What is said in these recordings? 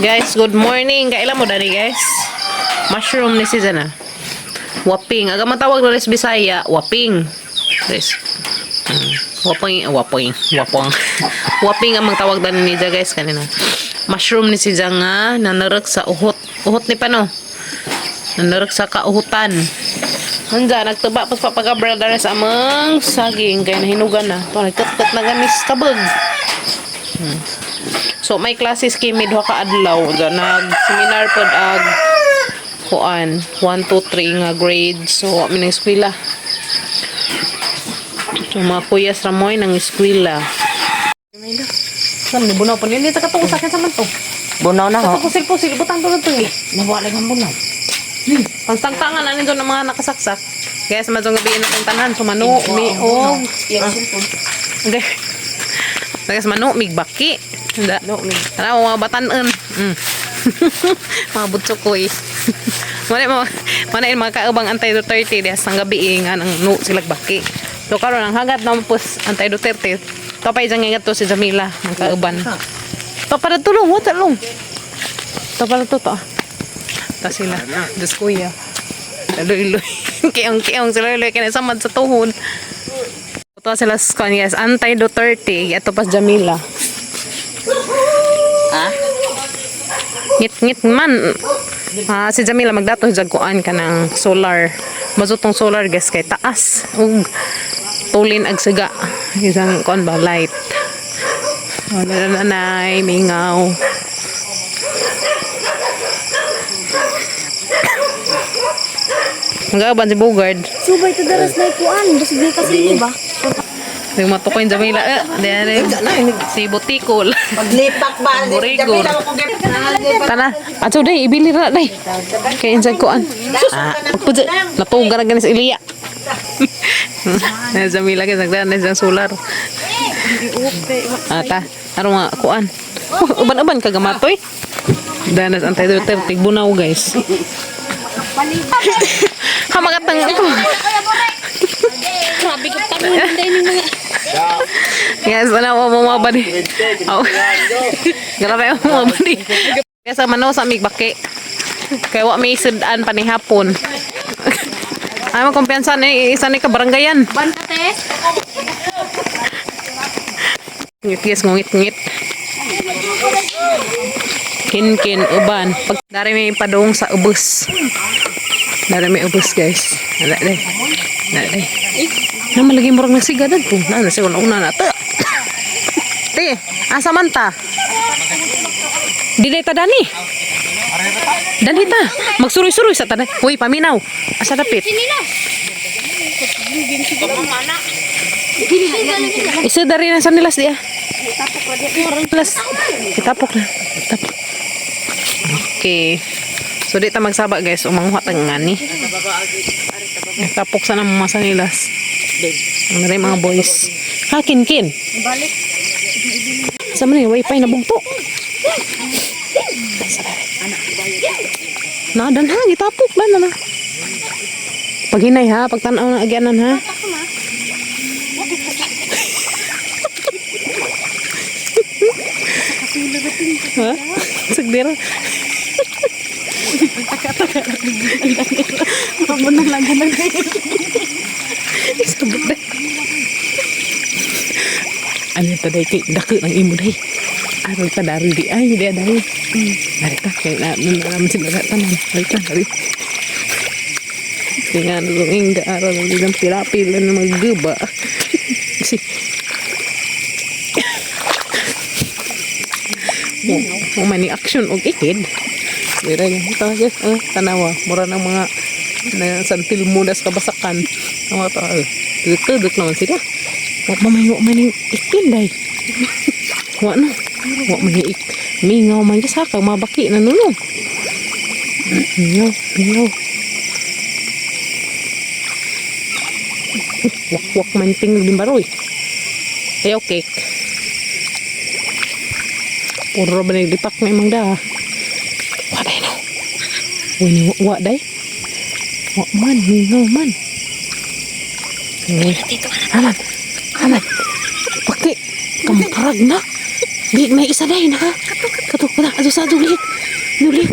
Guys, good morning. Kaila mo dani, guys? Mushroom ni si Zana. Waping. Aga matawag na rin sa Bisaya, waping. Guys. Waping, waping, wapong. Waping ang magtawag dani ni Ja, guys, kanina. Mushroom ni si Ja nga nanarek sa uhot. Uhot ni pano. Nanarek sa kauhutan. Hanja, nagtuba pas papagabrel dara sa amang saging kay nahinugan na. To nagkatkat na ganis kabog. So may classes kami duha ka adlaw. Ga nag-seminar pod ag kuan 1 2 3 nga grade. So wa mi nang eskwela. So mga kuyas ramoy nang eskwela. Sam ni bunaw pa nili sa katong sa akin sa man to. Bunaw na ho. Sa pusil-pusil butang to to eh. Nawala ng bunaw. Pangtangtangan ani doon ng mga nakasaksak. Kaya sa madong gabi na itong tanan, so manu, mi, og. Okay. Kaya sa manu, migbaki. Hindi. Tara, mga batanon. Mga butsukoy. Muna mo, muna yung mga kaubang anti-Duterte diya sa gabi eh, nga nang nu sila baki. So karon ang hagat na pus anti-Duterte. To pa isang ingat to si Jamila, ang kauban. To para tulong, mo talong. To para to to. Ta sila. Diyos kuya. Luy-luy. Kiong-kiong sila luy kaya samad sa tuhod. Ito sila sa guys, anti-Duterte. Ito pa si Jamila. Ha? Ngit-ngit man. Ah, si Jamila magdato sa kuan ka ng solar. Mazutong solar guys kay taas ug tulin ag siga. Isang kuan ba light. Wala na nanay, mingaw. Magaban si Bogard. Subay to daras na ikuan. Basig di kasi di ba? Yung matukoy yung Jamila. Eh, di, di. Si Butikol. Paglipak ba? Burigor. Tana, ato day, ibili ra day. Kay inside kuan. Ah, pagpudyo, natuga na ganis Ilya. Na Jamila kay sagdan na siyang solar. Ata, aron nga kuan. Oh, uban-uban ka gamatoy. Danas antay Duterte bunaw guys. Hamagat ng ito. Grabe ka tanong hindi ni mga Yes, ano mo mga badi. Oh. Grabe mo mga badi. Kaya sa mano sa migbaki. Kaya wa may sudan pa ni hapon. Ay mo kumpiyansa ni isa ni ka baranggayan. banta te. Ngit yes, ngit ngit. Kin kin uban. Pag dari may padung sa ubos. Dari may ubos guys. Wala day. Wala day. Na malagi murag nagsiga to. Na na siguro una na ta. Te, asa man ta? Dili ta dani. Dani ta. Magsuroy-suroy sa tanan. Uy, paminaw. Asa dapit? Isa dari na sa nilas diya. Nilas. Itapok na. Itapok. Okay. So di ta magsaba guys, umanguha ta nga ni. Itapok sa nang mga sanilas. Ang rin mga boys. Ha, kin kin. Sa man ni wifi na bugto. Ay, sa dali. Naadan ha, gitapok na na na. Paghinay ha, pagtanaw na agyanan ha. Ha? Sagdira. Mabunang lang ganun. Sabot day. Ano ta day kay dako ng imo day. Aral ta dari di ay di day. Dari ta kay na na sila na tanan. Dari ta dari. Kaya nga nung ingga aral ng ilang pilapil na magguba. Si mo mo man ni action og ikid. Dira yan. Ito, guys. Oh, tanawa. Mura ng mga na santil munas kabasakan. Ang mga tao. Tudok naman sila. Wa pa may wa man yung ikin day. Wa no. Wa man yung ik. Mingaw man dyan sa kag mabaki na nuno. Mingaw, mingaw. Wak-wak man tingog din baroy. Ayaw cake. Puro ba naglipak na imang da. Wa day no. Uy, ni wa day. Wa man, mingaw man. Uy. Aman, aman. Paki, kamparag na. Di, may isa na ha? Kato, kato, ato sa dulit. Dulit.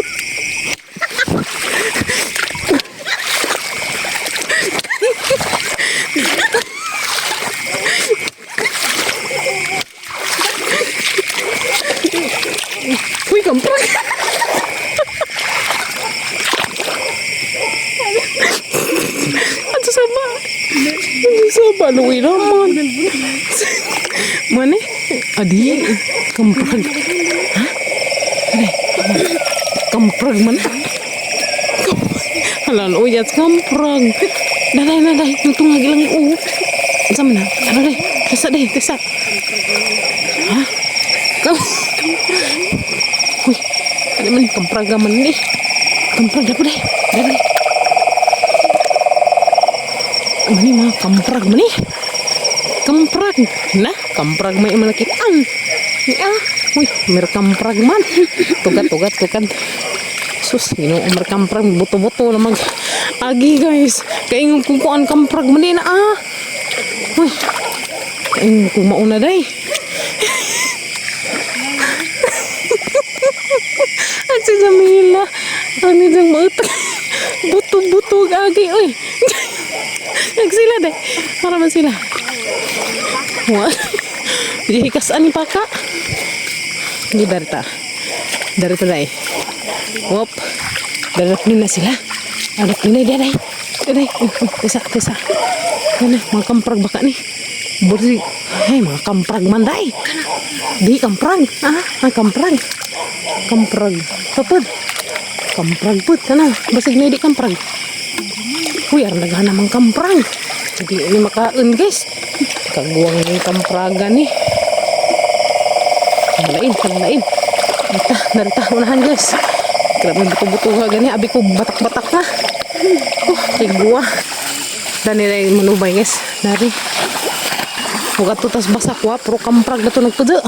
Uy, kamprak. Ato sa ba? Ato sa ba? Luwi naman. Mane? Adi, kamprag. Ha? Ane? Kamprag man. Halan, uy, at kamprag. Nanay, nanay, nagtungag ilang u. Unsa man na? Ano day? Tesa day, tesa. Ha? Kam Uy, ano man, kamprag man ni. Kamprag na po day. Day, Mani mga kamprag man eh. Kamprag. Na, kamprag may malakitaan. Ah, uy, mer kamprag man. Tugat, tugat, tugat. Sus, ginoo mer kamprag buto-buto na mag agi guys. Kaingon kung kuan kamprag man din ah. Uy. Kaingon kung mauna day. At si Jamila, ano diyang mautak. Buto-buto ang agi, uy. Nagsila day. Para man sila. Wa. Di hikas ani pa ka. Hindi darita. Darita day. Wop. Darita na sila. Anak ni day. Day. Tesa, tesa. Kana mga kamprag baka ni. Bursi. Hey, mga kamprag man day. Di kamprag. Ah, ay kamprag. Kamprag. Kapod. Kamprag pud kana. Basig na di kamprag. Uy, aron naghan namang kamprag. Hindi ni makaon guys. Kaguwang ni kampragan ni. Lain, lain. Narita, narita, unahan guys. Grabe buto-buto ka gani. Abi ko batak-batak na. Oh, kiguwa. Dani na yung manubay guys. Dari. Huwag ato tas basak wa. Puro kamprag na to nagtudo.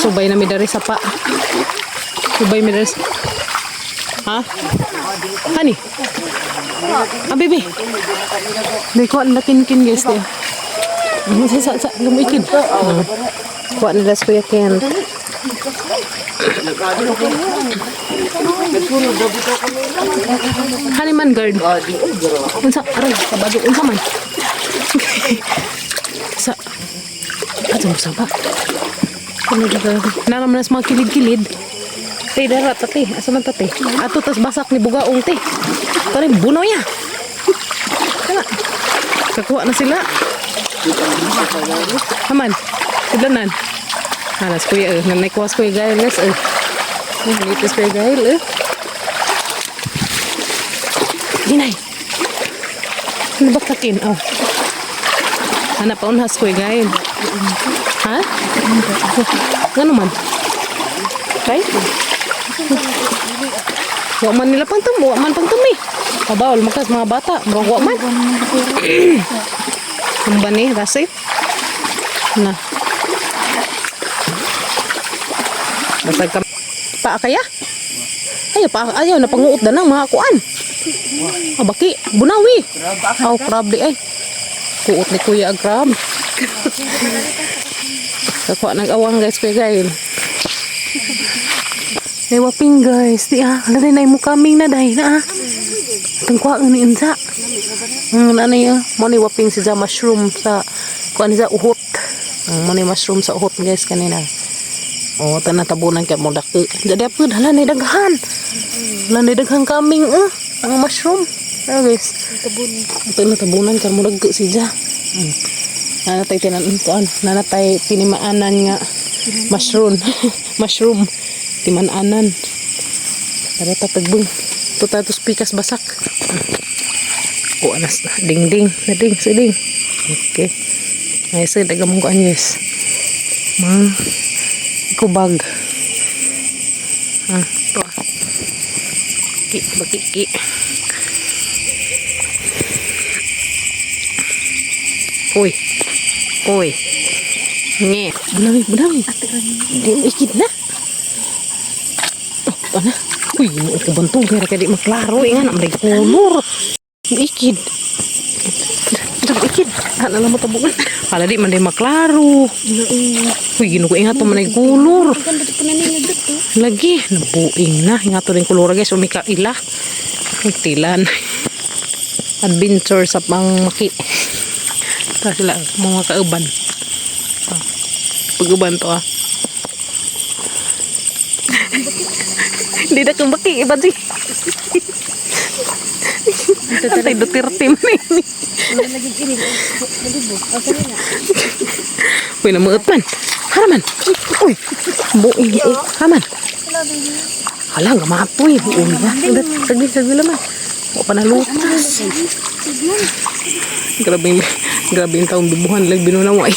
Subay na mi dari sa pa. Subay mi dari sa... Ha? Hani? Ah, baby. Di ko ang lakin-kin guys di. Sa lumikin. Kuha nila sa Kuya Ken. Hani man guard. Unsa aray kabado unsa man. Sa Ato mo sa ba? Ano Naraman na sa mga kilid-kilid. Te, dara, tate. Asa man tate? Ato, tas basak ni bugaong, te. Tara, bunaw niya. Kana. Kakuha na sila. Haman. Kudlanan. Hanas, kuya, eh. Nanay kuha kuya gail, guys, eh. Nanitis kuya gail, eh. Ginay. Ano ba kakin? Oh. Hanap pa unhas kuya gail. Ha? Ano man? Kay? Wa man nila pang tum, wa man pang tumi. Kabawal makas mga bata, murag wa man. Ang bani, rasi. Na. Basag ka. Paa kaya? Ayaw, pa, ayaw, napanguot na ng mga kuan. Abaki, bunawi. Aw, crab di ay. Kuot ni kuya ang crab. Kakuha nag-awang guys, kuya gail. May waping guys, di ah. Alay na mo kaming na dahil na ah. Tangkwa ni unsa. Ano yun? Mo ni waping si mushroom sa kuan sa uhot. Mo ni mushroom sa uhot guys kanina. Oh, tanan tabunan kay mo daki. Jadi apa hala ni daghan. Hala ni daghan kaming eh. Ang mushroom. Ano guys? Tabunan. Ito na tabunan kay mo dagko si Ja. Nanatay tinan kuan, nanatay tinimaanan nga mushroom. Mushroom. Timananan. Tara tatagbong. Tutatos pikas basak. Kuan nas ding ding na ding sa ding. Okay. Ay sa dagamong kuan guys. Mga kubag. Ah, ito ah. Ki, baki, ki. Uy. Uy. Nge. Bunawi, bunawi. Di mo ikit na. Oh, ana. Uy, mo ko bantog kaya kay di maklaro eh nga na may color. Ikid. Kin, ano lang mo tabukan. Hala di man di maklaro. Uy, ginuko ingat to man ay kulor. Ang ganda po na ninyo dito. Lagi, nabuing na. Ingat to rin kulor guys, umika ila. Nagtilan. Adventure sa pangmaki. Ta sila, mga kauban. Ah, pag-uban to ah. Hindi na kumbaki, iba di. Antay Duterte man ini. Uy, namuot man. Haraman. Uy, buing. Uy, haraman. Hala, gamatoy. Uy, na. Sagli, sagli laman. Wa pa nalutas. Grabe, grabe yung taong bibuhan. Lag binuna mo ay.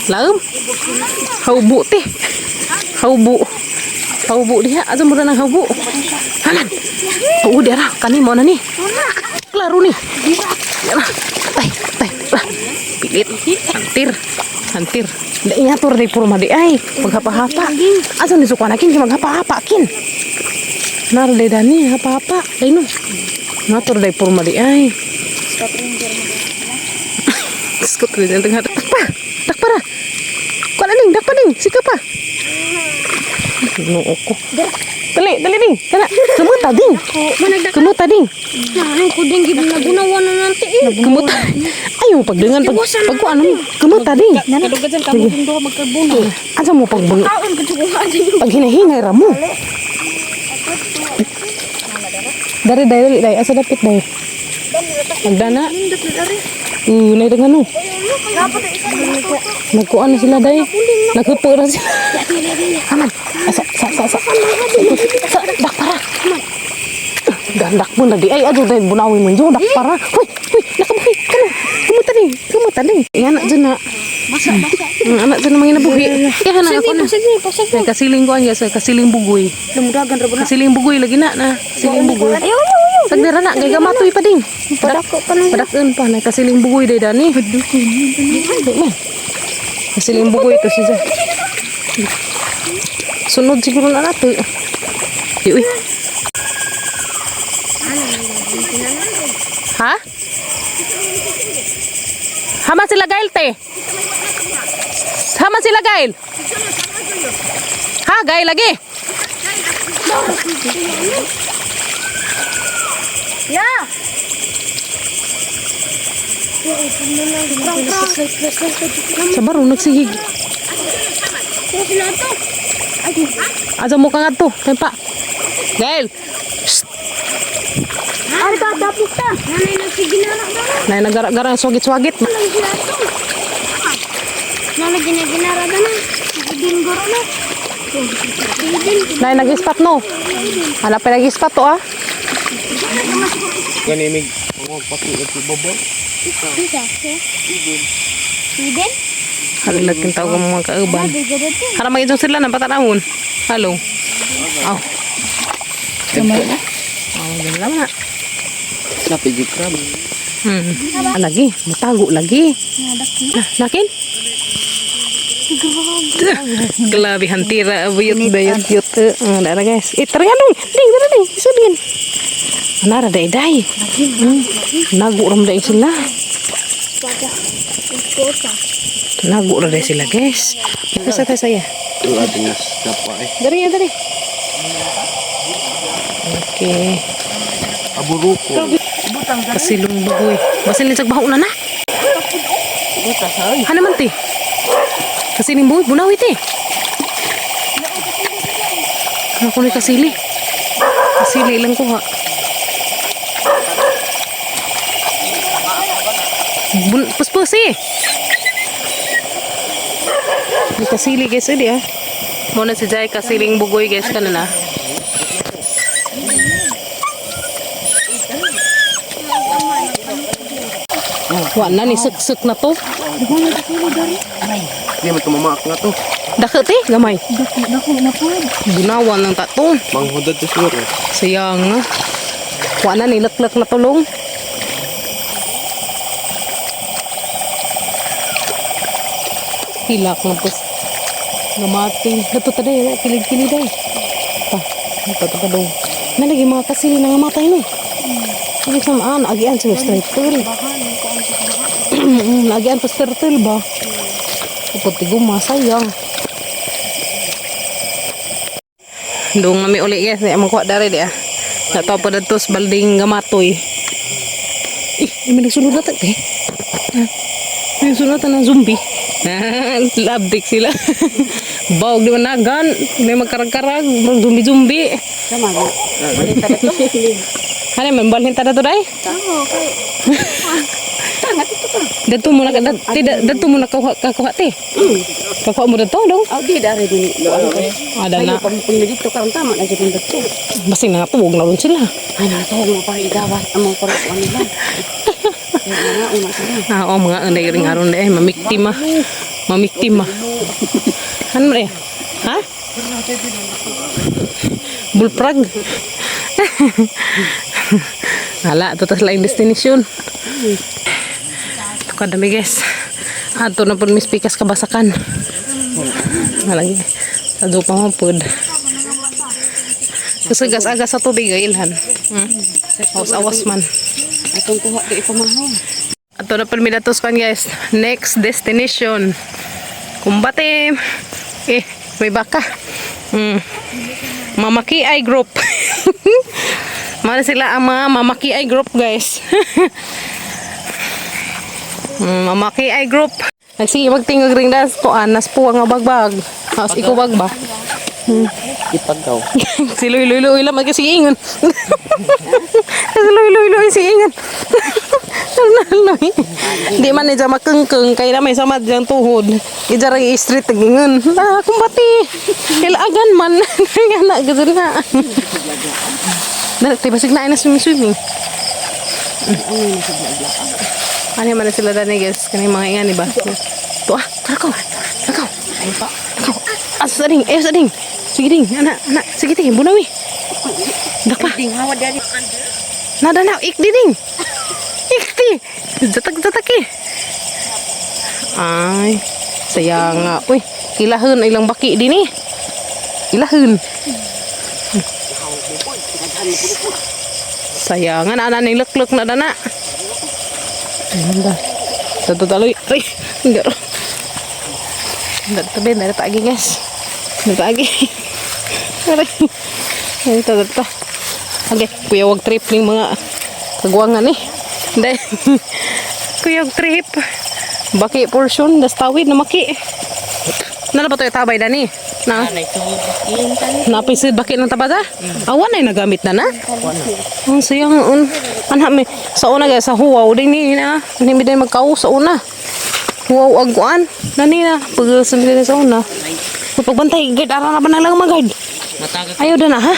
Laom. Haubo, te. Haubo. Haubo diha. Asa mo na ng haubo? Haman. Oo, diara. Kani mo na ni. Klaro ni. Diara. Tay, tay. Ah, pilit. Hantir. Hantir. Dai nga to rin puro madi ay. Maghapa-hapa. Asa ni sukuan akin maghapa-hapa kin. Nar day dani hapa-hapa. Day no. Nator day puro madi ay. Scott Ranger tengah. Dakpa. Dakpa ra. Kuan ning, dakpa ning. Sika pa. Ginoo ko. Dali, dali ding. Kana, kumuta ding. Kumuta ding. Ang kuding ginagunawan na nanti eh. Kumuta. Ayaw pagdangan pag pag kuan mo. Kumuta ding. Kadugadan ka mo kung duha magkabuno. Asa mo pag Kaon ka kung ano. pag hinahinay ra mo. Dari dai dali dai asa dapit dai. Nagdana. Nindot na dari. Nay dangan no. Dapat ay isa na. Nagkuan na sila dai. Naghupo ra sila. Aman. Asa sa sa sa. Sa dak para. Gandak mo na di ay adto dai bunawin mo jo dak para. Hoy, hoy, nakabuhi. Kano? Kumuta ding. Kumuta ding. Ingana dyan na. Basa, basa. Ang anak dyan na mga nabuhi. Kaya na ako na. Sige, pasag. Ay, kasiling ko ang yes, kasiling bugoy. Lumudagan ra ba na? Kasiling bugoy lagi na na. Kasiling bugoy. Ayaw, ayaw, ayaw. Sagdira na, kay gamatoy pa ding. Padako pa na. Padakon pa na kasiling bugoy day dani. Di man. Kasiling bugoy to siya. Sunod siguro na nato. Di uy. Ha? Haman sila Gail te. Haman sila Gail. Ha, Gail lagi. Ya. Sa baro nagsigig. Asa mo ka nga to? Tempa. Gail. Arta dapok ta. Nanay nagsiginara na. Nay nagara-gara swagit-swagit. Lang sila to. Nanay ginaginara na. Sigidin goro na. Sigidin. Nay nag-ispat no. Ala pa nag-ispat to ah. Ganimig. Ang paki ito babo. Bisa. Sigidin. Halilag kin tawag ang mga kauban. Gagawin. Hara magitong sila ng patanawon. Halo. Aw. Gamay na. Aw, ganun lang na. Sa pigi crab. Ah, lagi, matago lagi. Ah, nakin? Grabe hantira buyot bayot yut. Ah, dara guys. Eh, tara nga dong. Ding, dara ding. Isudin. Nara day day. Nago ram day sila. Nago ra day sila guys. Basta tayo saya. Ito ating nasa pa eh. Dari ya, dari. Okay. Aburuko. Kasilong bugoy. Basin sa baho na na. Hana man te. Kasiling bugoy, bunawi te. Ako ni kasili. Kasili lang kuha. Bun puspusi. May kasili guys, hindi ah. Muna si Jai kasiling bugoy guys kanina. Wa na ni suk na to. Hindi mo tumamak nga to. Dako te, gamay. Dako, dako na po. Gunawan ng tato. Manghudad to siguro. Sayang nga. Wa na ni laklak na tulong. Hilak na pos. Gamati. Dato ta day, kilig-kilig day. Pa, ito to pa daw. Nalagi mga kasili na nga matay no. Ang samaan, agian sa striper. Lagian pa turtle ba? Upod tiguma, sayang. Doon nami uli guys, di makuha dari di ah. Nataw pa dato sa balding gamatoy. Eh, may nagsunod na tayo eh. Ah, may nagsunod na ng zombie. Labdik sila. Bawag di man nagan. May magkarag-karag. Murag zombie-zombie. Sama go. Balita na to. Ano man, balhin ta na to day? Oo, kay. Tanga dito ka. Dato mo na, dato mo na kakuha te. Kakuha mo dato dong. Aw di dari din. Ada na. Ayo pang dito karon tama na jud dito. Basing nangatawag na ron sila. Ay na mo pa igawas among para ko nila. Ay na una sila. Ah, oo, mga anday ring aron eh, mamiktima. Mamiktima. Ano man eh? Ha? Bullfrog. Hala, ito tas laing destination. Ito kadami guys. Ato na po mis pikas kabasakan. Malagi. Ado pa mo pod. Kasi gas-agas sa tubig ay ilhan. Awas-awas man. Atong kuha di ipamahaw. Ato na po midatos kan guys. Next destination. Kumbate. Eh, may baka. Mamaki Eye Group. Mana sila ang mga Mamaki Eye Group guys. Mamaki Eye Group. Nagsige magtingog ring das kuan nas puwang nga bagbag. House iko bagba. Ipagaw. Si Luy Luy Luy lang kasi ingon. Si Luy Luy Luy si ingon. Luy. Di man ni makengkeng kay na may samad diyang tuhod. Ija ra street ingon. Ah, kumbati. Kilaagan man. Nga na gud na. Dali, basig na ay na swimming swimming. Ano man na sila dani guys, kani mga ingan ba? To ah, tara ko. Tara ko. Ay pa. Asa ding, eh sa ding. Sige ding, ana, ana, sige ding, bunawi. Dakpa. Ding hawa dari. Nada na, ikdi ding. Ikdi. Jatak jatak eh. Ay, sayang nga. Uy, ilahon ilang baki din eh. Ilahon. Sayangan, ana ni lukluk na dana. Ayun ba. Sa totaloy. Ay, hindi. Hindi tabi, dari pagi guys. Dari pagi. Aray. Ay, ito, ito. Okay, kuya wag trip ning mga kagwangan eh. Hindi. Kuya wag trip. Baki portion, das tawid na maki. Nala ba to yung tabay dani? Na? Napisid baki ng tabada? Awan ay nagamit na na. Ang sayang un. Anha mi sa una guys sa huwaw din ni na. Hindi mi din magkao sa una. Huwaw ag kuan. Nani na pag sumili sa una. Pagbantay guard ara na ba nang lang guard. Mataga Ayaw na na ha.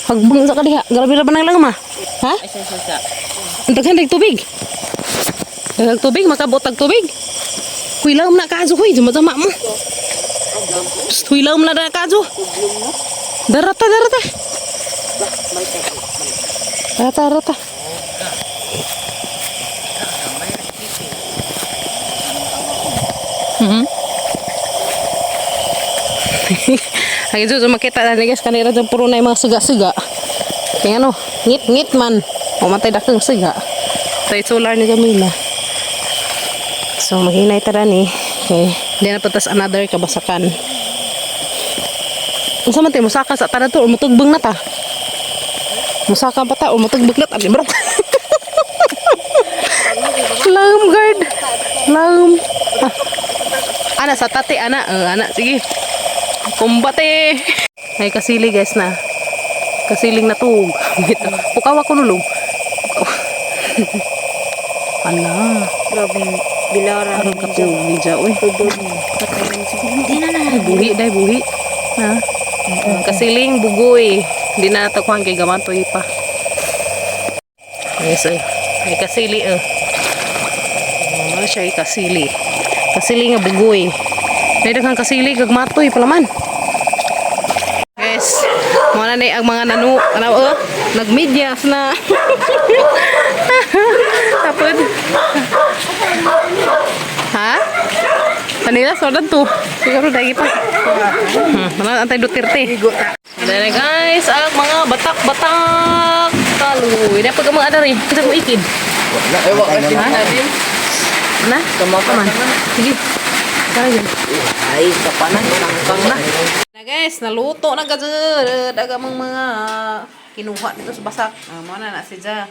Hagbang sa kadiha. Grabe ra ba nang lang ma? Ha? Ay sa sa. Ang daghan dag tubig. Daghang tubig makabot tag tubig. Huy lang na kaso huy, jama mo. Psst, huy lang na na kaso. Darata darata. Darata darata. Ay, so, makita na ni guys, kanira dyan puro na yung mga siga-siga. Kaya ano, ngit-ngit man. Umatay dakang siga. Tayo solar ni Camila. So, maghinay tara ni. Okay. Di na patas another kabasakan. Unsa man tayo, musaka sa tara to, or mutugbang na ta. Musaka pa ta, or mutugbang na ta. Di, bro. Lam guard. Lam. Ah. Ana sa tate ana, ana sige. Kumbate. Ay kasili guys na. Kasiling na tug. Pukawa ko nulong. Pukawa. Ala, Grabe, bilara. aron ka tug medya uy. Hindi na na. Ay, buhi dai buhi. Ha? Kasiling bugoy. Hindi na natakuhan kay gamatoy pa. Yes, ay. Ay kasili eh. Ano siya ay kasili. Kasili nga bugoy. May daghang kasili gagmatoy pala man. Guys, muna na ang mga nanu, ano eh, nagmedyas na. Tapos, ha? Kanila so to. Siguro dagi pa. Ano antay Duterte. Dere guys, ang mga batak-batak. Kaluy. Dapat ka mga adari. Kasi mo ikid. Wala. Ha? Na? Kamata Man. Sige. Tara yun. Ay, kapanan. Tangkang na. Na guys, naluto na gazud. Aga mong mga kinuha dito sa basak. Ah, mo na na si Ja.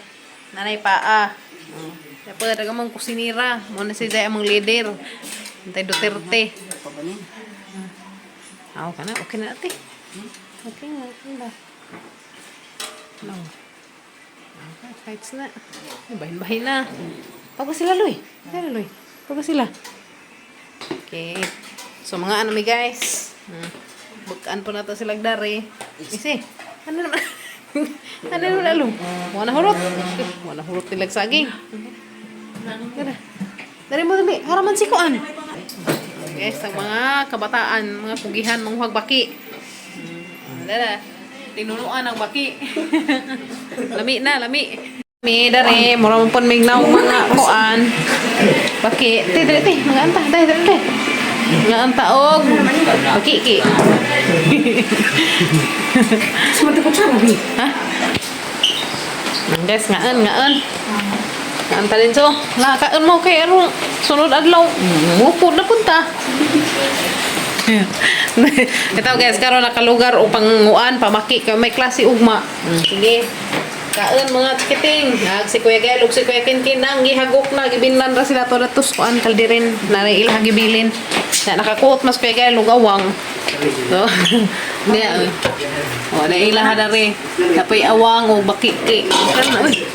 Nanay paa. Oh. Dapat aga mong kusinira. Mo na si Ja among leader. Antay Duterte. Ah, okay na. Okay na ate. Okay na. Okay na. No. Okay, fights na. Ay, bahin-bahin na. Pagka sila, Loy. Sila, Loy. Pagka sila. Okay. So, mga ano mi guys. Bukaan po nato sila dari. Isi. Ano naman? Ano naman along? Wala hurot. Wala hurot nilag saging. Dara. Dari mo dali. Haraman si kuan. Guys, ang mga kabataan, mga pugihan, mga baki. Dara. Tinunuan ang baki. Lami na, lami. Mi dare, mura mo pon mignaw mga kuan. Baki, te dere te, mga anta, dere dere te. Mga anta og baki ki. Sumati ko siya, Rabi. Ha? Guys, ngaan, ngaan. Ngaan ta din so. Na kaon mo kay ano sunod adlaw. Mupod na punta. Ito guys, karon nakalugar upang nguan pamaki kay may klase ugma. Sige. Kaon mga chikiting. Ag si Kuya Gael ug si Kuya Kinkin nang gihagok na gibinlan ra sila to datos kuan kaldirin na ila gibilin. Na nakakuot mas Kuya Gael ug awang. So, niya. O, na ila hadari. Dapoy awang ug bakiki. Kana uy.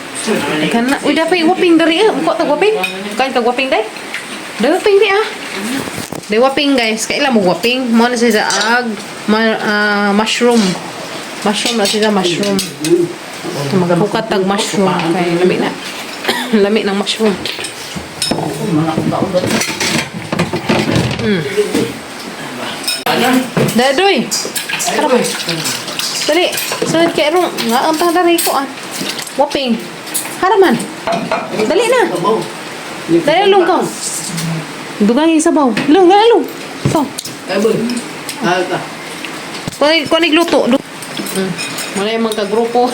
Kana uy dapoy waping dari eh. Muko tag waping. Kain kag waping day. Day waping di ah. Day waping guys. Kaila mo waping. Mo na siya sa ag mushroom. Mushroom na siya mushroom. Magpukat tag mushroom kay lami na. Lami ng mushroom. Dadoy. Tara ba? Dali. Sunod kay Erong. Nga ang tadari ko ah. Waping. Haraman. Dali na. Dali long ka. Dugang yung sabaw. Long, dali long. Sabaw. Kunig, kunig luto. Wala yung mga kagrupo.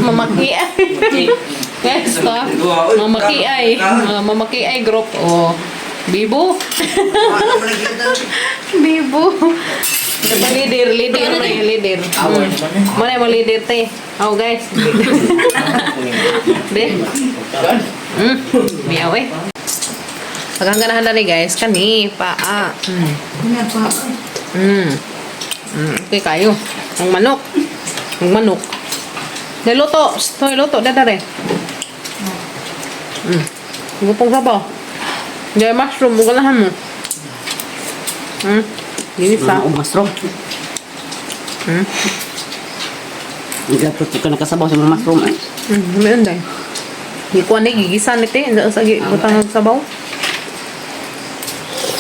Mamakiay. Yes, ka. Mamakiay. Mga mamakiay group. Oh. Bibo. Bibo. Dapat leader, leader, may leader. Mana yung mga leader te? Oh guys. De. Miyaw eh. Pagkang ganahan na ni guys, kani, paa. Okay kayo. Ang manok. Ang manok. Niluto. Ito, luto. Dadare. Gupong sabaw. Di mushroom. Bugalahan mo. Linis ah. Mga mushroom. Nagapot ka nakasabaw sa mga mushroom eh. Meron dahil. Di ko ani gigisan ni te. Sa butang ng sabaw.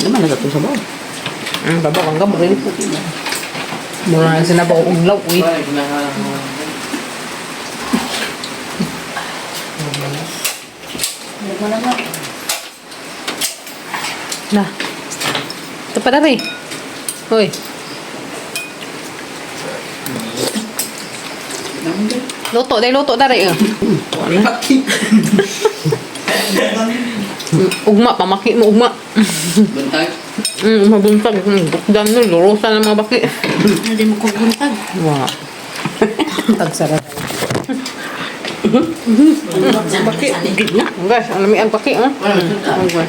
Di man nagato sabaw. Sabaw kang gabril. Mura na sinabaw uglaw uy. Na. Ito pa dari. Hoy. Luto, dahil luto dari. Eh. Ugma, pamaki mo, ugma. Bantay. Mabuntag. Bukdan nun, lurusan ng mga baki. Hindi mo kong buntag. Wow. Tagsarap. Baki. Guys, ang lami ang baki, ah. Okay.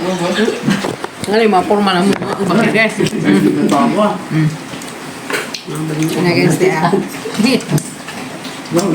Nga yung mga forma ng baki, guys. Ano guys, di ah. Wow,